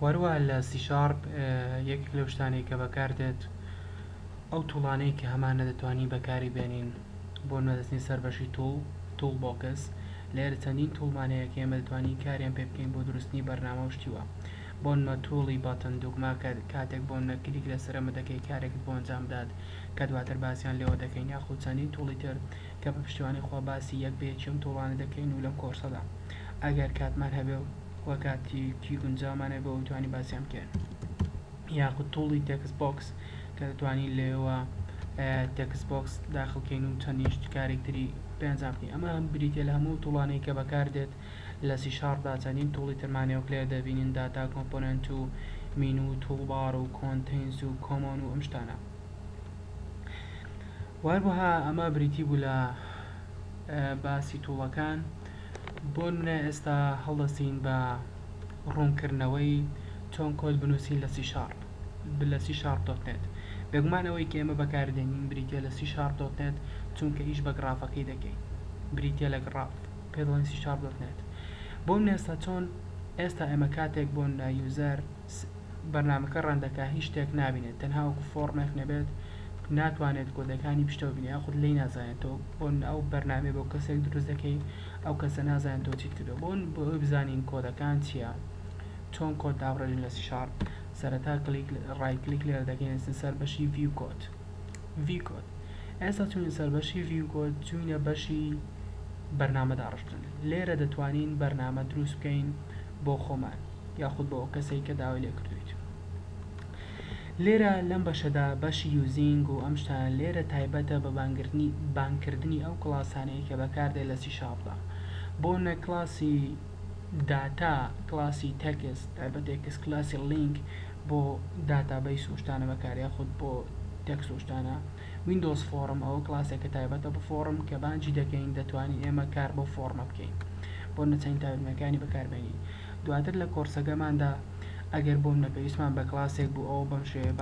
وەروە لە سی شارپ یەکێک لەو شتانەی کە بەکاردێت ئەو tool انەی کە هەمانە دەتوانین بەکاری بێنین. بۆ نمونە دەچین سەر بەشی tool، toolbox، لێرە چەندین tool مان هەیە کە ئێمە دەتوانین کاریان پێ بکەین بۆ دروستنی بەرنامە و شتی وا. بۆ نمونە tool ی button دوگمە کە کاتێک بۆ نمونە کلیک لەسەر ئەمە دەکەی کارێکت بۆ ئەنجام بدات کە دواتر باسیان لێوە دەکەین، یاخود چەندین tool ی تر کە بە پشتیوانی خوا باسی یەک بە یەکی ئەم tool انە دەکەین و لەم کۆرسەدا ئەگەر کاتمان هەبێ و کاتێکی گونجاومان هەبێ و بتوانین باسیان بکەین. یاخود tool ی text box کە دەتوانین لەوێوە text box داخل کەین و چەندین شت کارێک تری پێ ئەنجام بکەین. ئەمە هەم بریتیە لە هەموو tool انەی کە بەکاردێت لە سی شارپدا. چەندین tool ی ترمان هەیە وەک لێرە دەبینین data component و menu و toolbar و contains و common و ئەم شتانە. وهەروەها ئەمە بریتی بوو لە باسی tool ەکان. بۆ نمونە ئێستا هەڵدەستین بە ڕوونکردنەوەی چۆن کۆد بنووسین لە سی شارپ، لە سی شارپ dot net. بێگومان ئەوەی کە ئێمە بەکاردێنین بریتە لە سی شارپ dot net، چونکە ئیش بە گرافەکەی دەکەین، بریتە لە گراف، پێ دەڵێن سی شارپ dot net. بۆ منە ئێستا چۆن ئێستا ئێمە کاتێک بۆ نمونە user بەرنامەکە run دەکا هیچ شتێک نابینێت، تەنها وەکو فۆڕمێک نەبێت ناتوانێت کۆدەکانی پشتەوە بینێت یاخود لێی نازانێت. تۆ بۆ ئەو بەرنامەیە بۆ کەسێک دروست دەکەی ئەو کەسە نازانێت تۆ چیت کردووە. بۆ ئەوەی بزانین کۆدەکان چییە، چۆن کۆد دابڕێژین لە سی شارپ، سەرەتا کلیک right click لێرە دەکەین، ئێستا سەر بەشی view code. view code ئێستا چوینە سەر بەشی view code، چوینە بەشی بەرنامە داڕشتن. لێرە دەتوانین بەرنامە دروست بکەین بۆ خۆمان یاخود بۆ ئەو کەسێک کە داوای لێ کردویت. لێرە لەم بەشەدا بەشی using و ئەم شتانە لێرە تایبەتە بە بانگکردنی ئەو کلاسانەی کە بەکاردێت لە سی شارپدا. بۆ نە کلاسی data، کلاسی text تایبەت text، کلاسی LINQ بۆ database و شتانە بەکار یاخود بۆ text و شتانە. Windows Form ئەوە کلاسێکە تایبەتە بە فۆرم کە بانگی دەکەین دەتوانین ئێمە کار بۆ فۆرمە بکەین، بۆ نەچەند تایبەتمەندەکانی بەکاربێنین. دواتر لە کۆرسەکەماندا ئەگەر بۆم نە پێویستمان بە کلاسێک بوو ئەوە بەم شێوەیە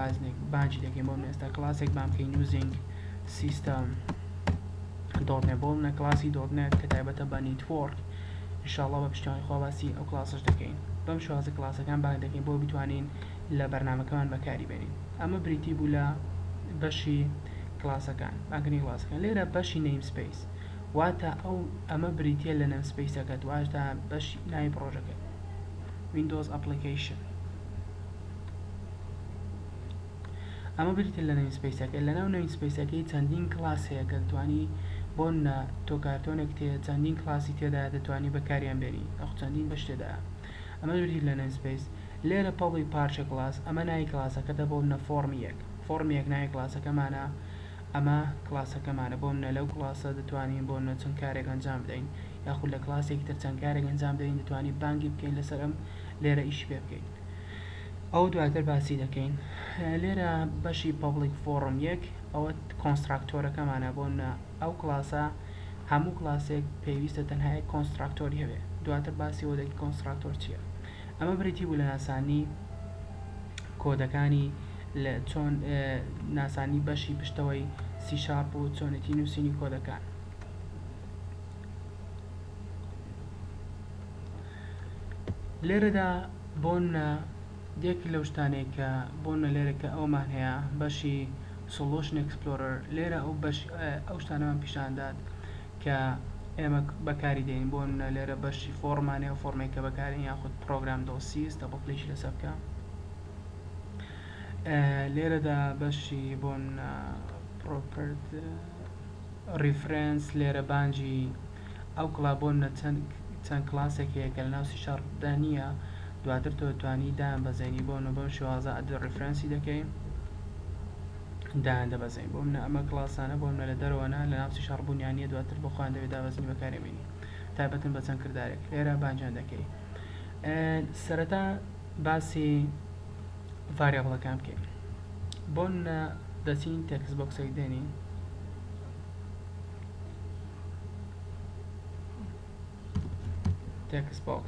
بانگی دەکەین. بۆم ئێستا کلاسێک بام بکەین using System dot net، بۆم نە کلاسی dot net کە تایبەتە بە network، ئینشاءڵڵا بە پشتیوانی خوا باسی ئەو کلاسەش دەکەین. بەم شێوازە کلاسەکان بانگ دەکەین بۆ بتوانین لە بەرنامەکەمان بەکاری بێنین. ئەمە بریتی بوو لە بەشی کلاسەکان، بانکردنی کلاسەکان. لێرە بەشی namespace، واتە ئەو ئەمە بریتیە لە namespace ەکەت، واتە بەشی ناوی پرۆژەکەت Windows Application. ئەمە بریتە لە namespace ەکە. لەناو namespace ەکەی چەندین کلاس هەیە کە دەتوانی بۆ نە تۆ کارتۆنێک تێ چەندین کلاسی تێدا دەتوانی بەکاریان بێنی، ئەو چەندین بەش تێدا. ئەمە بریتە لە namespace. لێرە public partial class، ئەمە ناوی کلاسەکەتە بۆ منە فۆرم یەک، فۆرم یەک ناوی کلاسەکەمانە، ئەمە کلاسەکەمانە. بۆ منە لەو کلاسە دەتوانین بۆ منە چەند کارێک ئەنجام بدەین، یاخود لە کلاسێکی تر چەند کارێک ئەنجام بدەین، دەتوانین بانگی بکەین لەسەر ئەم لێرە ئیشی پێ بکەین. ئەو دواتر باسی دەکەین. لێرە بەشی public form یەک ئەوە constructor ەکەمانە. بۆ منە ئەو کلاسە هەموو کلاسێک پێویستە تەنها یەک constructor ی هەبێ. دواتر باسی ئەوە دەکەین constructor چییە. ئەمە بریتی بوو لە ناسانی کۆدەکانی لە چۆن ناسانی بەشی پشتەوەی سی شارپ و چۆنێتی نووسینی کۆدەکان. لێرەدا بۆنە یەک لەو شتانەی کە بۆنە لێرە کە ئەومان هەیە بەشی Solution Explorer. لێرە ئەو بەش ئەو شتانەمان پیشاندات کە ئێمە بەکاری دێنین. بۆ نمونە لێرە بەشی فۆڕمان هەیە، فۆڕمێک کە بەکارین یاخود پرۆگرام دۆسیس، double click ی لەسەر بکە. لێرەدا بەشی بۆ نمونە property reference، لێرە بانگی ئەو کڵا بۆ نمونە چەند کلاسێک هەیە کە لەناو سی شارپدا نییە، دواتر تۆ توانی دایان بەزێنی. بۆ نمونە بەم شێوازە add reference ی دەکەی دایان دەبەزێنی. بۆ منە ئەمە کلاسانە بۆ منە لە دەرەوە نا لە ناو سی شارپ بوونیان نییە، دواتر بۆ خۆیان دەبێت دابەزینی بەکارێ بینی، تایبەتن بە چەند کردارێک. لێرە بانگیان دەکەی. سەرەتا باسی variable ەکان بکەین. بۆ منە دەچین text box ێک دێنین، text box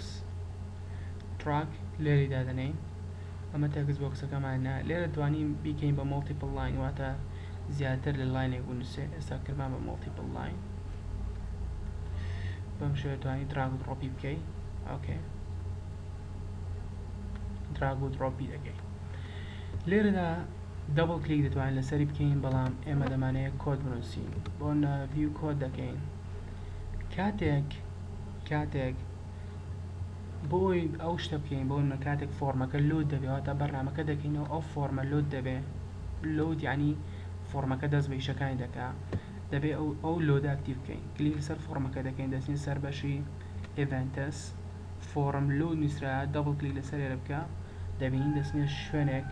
track لێری دادەنێین. ئەمە text box ەکەمانە. لێرە توانین بیکەین بە multiple line، واتە زیاتر لە line ێک بنووسێ. ئێستا کردمان بە multiple line، بەم شێوە توانی drag و drop ی بکەی. okay. drag و drop ی دەکەین. لێرەدا double click دەتوانین لەسەری بکەین، بەڵام ئێمە دەمانەیە کۆد بنووسین. بۆ view code دەکەین. کاتێک کاتێک بۆ ئەوەی ئەو شتە بکەین، بۆ نمونە کاتێک form ەکە load دەبێ، واتە بەرنامەکە دەکەینەوە ئەو form ە load دەبێ. load یعنی form ەکە دەست بە ئیشەکانی دەکا، دەبێ ئەو load ە active بکەین. کلیک لەسەر form ەکە دەکەین، دەچین سەر بەشی events، form load نووسرا، double click لەسەر ئێرە بکە، دەبینین دەچینە شوێنێک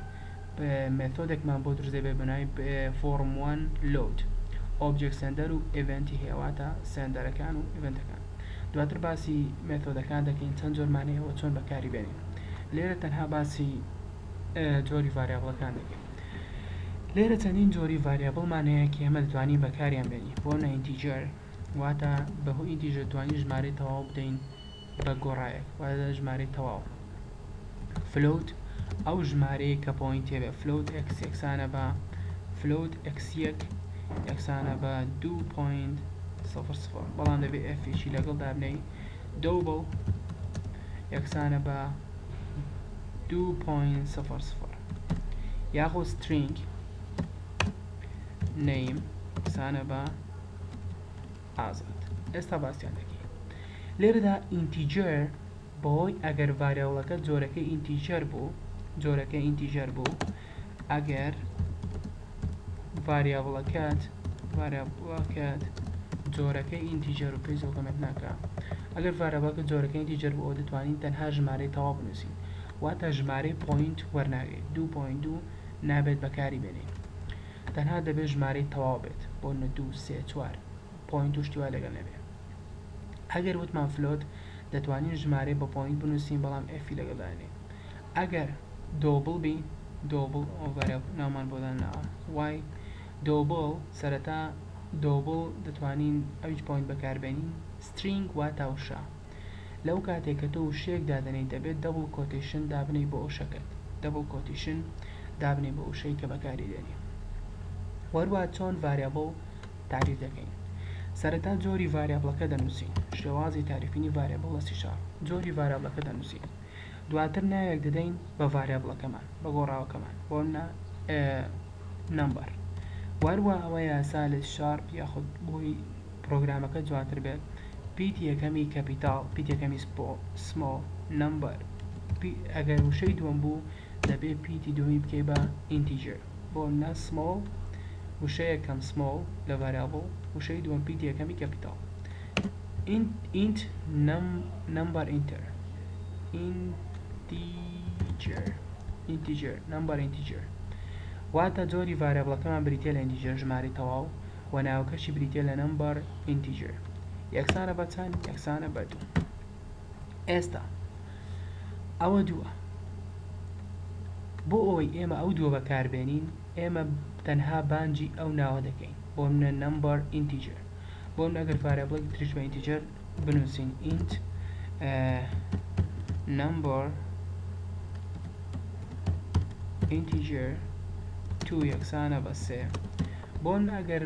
method ێکمان بۆ دروست دەبێت بە ناوی form 1 load. object sender و event ی هەیە، واتە sender ەکان و event ەکان. دواتر باسی method ەکان دەکەین، چەند جۆرمان هەیە و چۆن بەکاری بێنین. لێرە تەنها باسی جۆری variable ەکان دەکەین. لێرە چەندین جۆری variable مان هەیە کە ئێمە دەتوانین بەکاریان بێنین. بۆ نە integer، واتە بەهۆی integer توانین ژمارەی تەواو بدەین بە گۆڕایەک، واتە ژمارەی تەواو. float ئەو ژمارەیە کە point ێ بێ. float x یەکسانە بە float x یەک یەکسانە بە 2.00، بەڵام دەبێ f ێکی لەگەڵ دابنەی. double یەکسانە بە 2.00، یاخود string name یەکسانە بە ئازاد. ئێستا باسییان دەکەین. لێرەدا integer بەهۆی ئەگەر variable ەکە جۆرەکەی integer بوو، جۆرەکەی integer بوو، ئەگەر variable ەکەت جۆرەکەی integer و پێی زۆکەمێت ناکە، ئەگەر variable ەکە جۆرەکەی integer بوو، ئەوە دەتوانین تەنها ژمارەی تەواو بنووسین، واتە ژمارەی point وەرناگرێت. 2.2 نابێت بەکاری بێنین، تەنها دەبێت ژمارەی تەواو بێت، بۆ نە 2 3 4 point و شتی وا لەگەڵ نەبێت. ئەگەر وتمان float دەتوانین ژمارەی بە point بنووسین، بەڵام f ی لەگەڵ دانێین. ئەگەر double بی، double ئەو variable ناومان بۆ داناوە y double، سەرەتا double دەتوانین ئەویش point بەکاربێنین. string واتە وشە. لەو کاتێک کە تۆ وشەیەک دادەنێیت دەبێت double quotation دابنێی بۆ ئەو شەکەت، double quotation دابنێ بۆ وشەی کە بەکاری دێنی. وەروە چۆن variable تعریف دەکەین؟ سەرەتا جۆری variable ەکە دەنووسین، شێوازی تاریفینی variable لە C sharp. جۆری variable ەکە دەنووسین، دواتر ناوێک دەدەین بە variable ەکەمان، بە گۆڕاوەکەمان، بۆ number. وەروە ئەوە یاسا لە شارپ یاخود بۆی پرۆگرامەکە جوانتر بێت، پیت یەکەمی capital، پیت یەکەمی small number. ئەگەر وشەی دووەم بوو دەبێت پیتی دووەمی بکەی بە integer. بۆ نە small، وشە یەکەم small لە variable، وشەی دووەم پیتی یەکەمی capital. Int number enter integer integer number integer، واتە جۆری variable ەکەمان بریتە لە integer، ژمارەی تەواو، و ناوەکەشی بریتە لە number integer. یەکسانە بە چەند؟ یەکسانە بە دوو. ئێستا ئەوە دووە. بۆ ئەوەی ئێمە ئەو دووە بەکاربێنین، ئێمە تەنها بانجی ئەو ناوە دەکەین، بۆ منە number integer. بۆ من ئەگەر variable ێکی تریش بە integer بنووسین، int number integer 2 یەکسانە بە سێ. بۆ من ئەگەر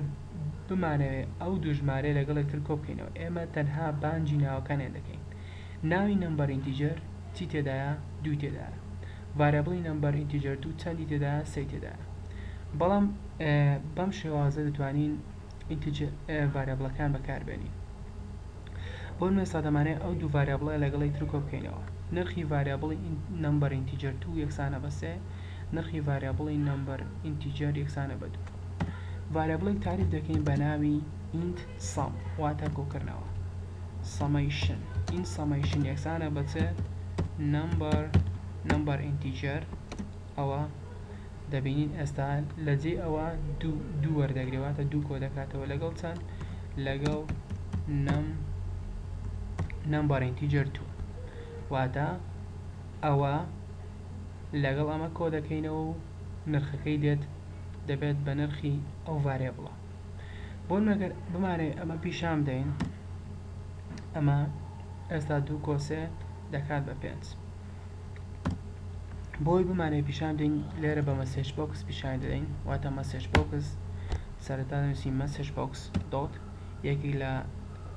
بمانەوێت ئەو دوو ژمارەیە لەگەڵ یەکتر کۆ بکەینەوە، ئێمە تەنها بانجی ناوەکانیان دەکەین. ناوی number integer چی تێدایە؟ دووی تێدایە. variable ی number integer دوو چەندی تێدایە؟ سێی تێدایە. بەڵام بەم شێوازە دەتوانین integer variable ەکان بەکاربێنین. بۆ نمونە ئێستا دەمانەوێت ئەو دوو variable ە لەگەڵ یەکتر کۆ بکەینەوە. نرخی variable ی number integer دوو یەکسانە بە سێ، نرخی variable ی number integer یەکسانە بە دوو. variable ێک تعریف دەکەین بە ناوی int sum، واتە کۆکردنەوە، summation. Int summation یەکسانە بە چ؟ Number integer. ئەوە دەبینین ئێستا لە جێ ئەوە دوو دوو وەردەگرێ، واتە دوو کۆ دەکاتەوە لەگەڵ چەند؟ لەگەڵ number integer دوو. واتە ئەوە لەگەڵ ئەمە کۆ دەکەینەوە و نرخەکەی دێت دەبێت بە نرخی ئەو variable ە. بۆ ئەگەر بمانەوێت ئەمە پیشان بدەین، ئەمە ئێستا دوو کۆ سێ دەکات بە پێنج. بۆی بمانەوێت پیشان بدەین لێرە بە message box پیشان دەدەین، واتە message box سەرەتا دەنووسین message box dot یەکێک لە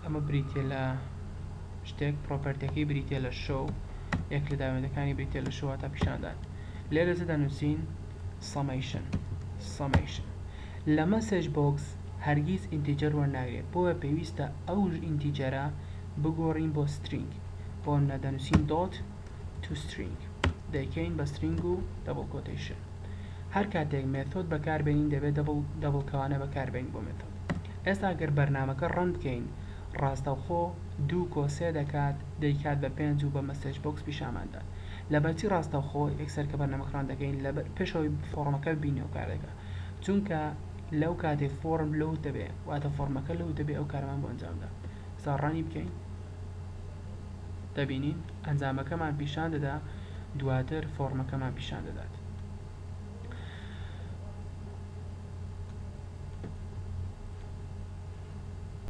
ئەمە بریتە لە شتێک، property ەکەی بریتە لە show. یەک لە داوێنەکانی بریتە لە show واتە پیشاندان. لێرە چ دەنووسین؟ Summation. Summation لە message box هەرگیز integer وەرناگرێت، بۆیە پێویستە ئەو integer ە بگۆڕین بۆ string. بۆ نە دەنووسین dot to string، دەیکەین بە string و double quotation. هەر کاتێک method بەکاربێنین دەبێت double کەوانە بەکاربێنین بۆ method. ئێستا گەر بەرنامەکە run بکەین، ڕاستەوخۆ دوو کۆ سێ دەکات، دەیکات بە پێنج و بە message box پیشانماندات. لەبەرچی ڕاستەوخۆ یەکسەر کە بەرنامەکە run دەکەین لەبەر پێشەوەی فۆڕمەکە ببینەوە کار دەکات؟ چونکە لەو کاتێک فۆرم load دەبێ، واتە فۆرمەکە load دەبێ، ئەو کارمان بۆ ئەنجامدا. ئێستا run ی بکەین، دەبینین ئەنجامەکەمان پیشان دەدا، دواتر فۆرمەکەمان پیشان دەدات.